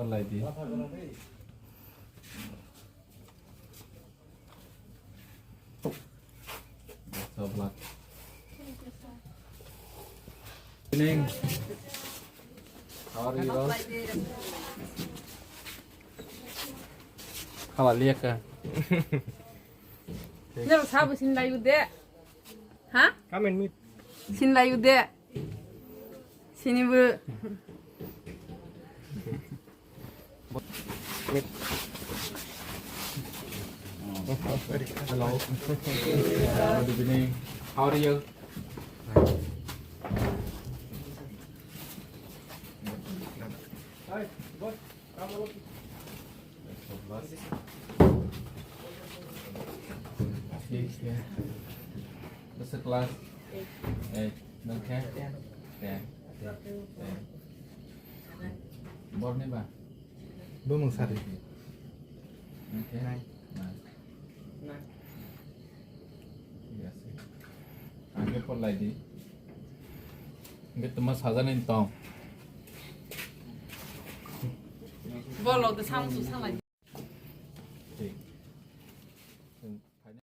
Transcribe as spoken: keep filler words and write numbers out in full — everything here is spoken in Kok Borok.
Laidi. Best of luck. Evening. How are you all? Hala liya ka. Nang sabo sinlai ude. Ha? Come and meet. Sinlai ude. Sini bu. Hello. Good evening. How are you? Hi, good. Six, yeah. Bwswk class? Eight. Nang khe? Ten. Ten. Ten. Borni ba? Bumung sari. Nang khe? Nine. Nine. Nine. Yes. Ang khe porlai di. Hingke toma sajani tong. Bolo de sam su salai.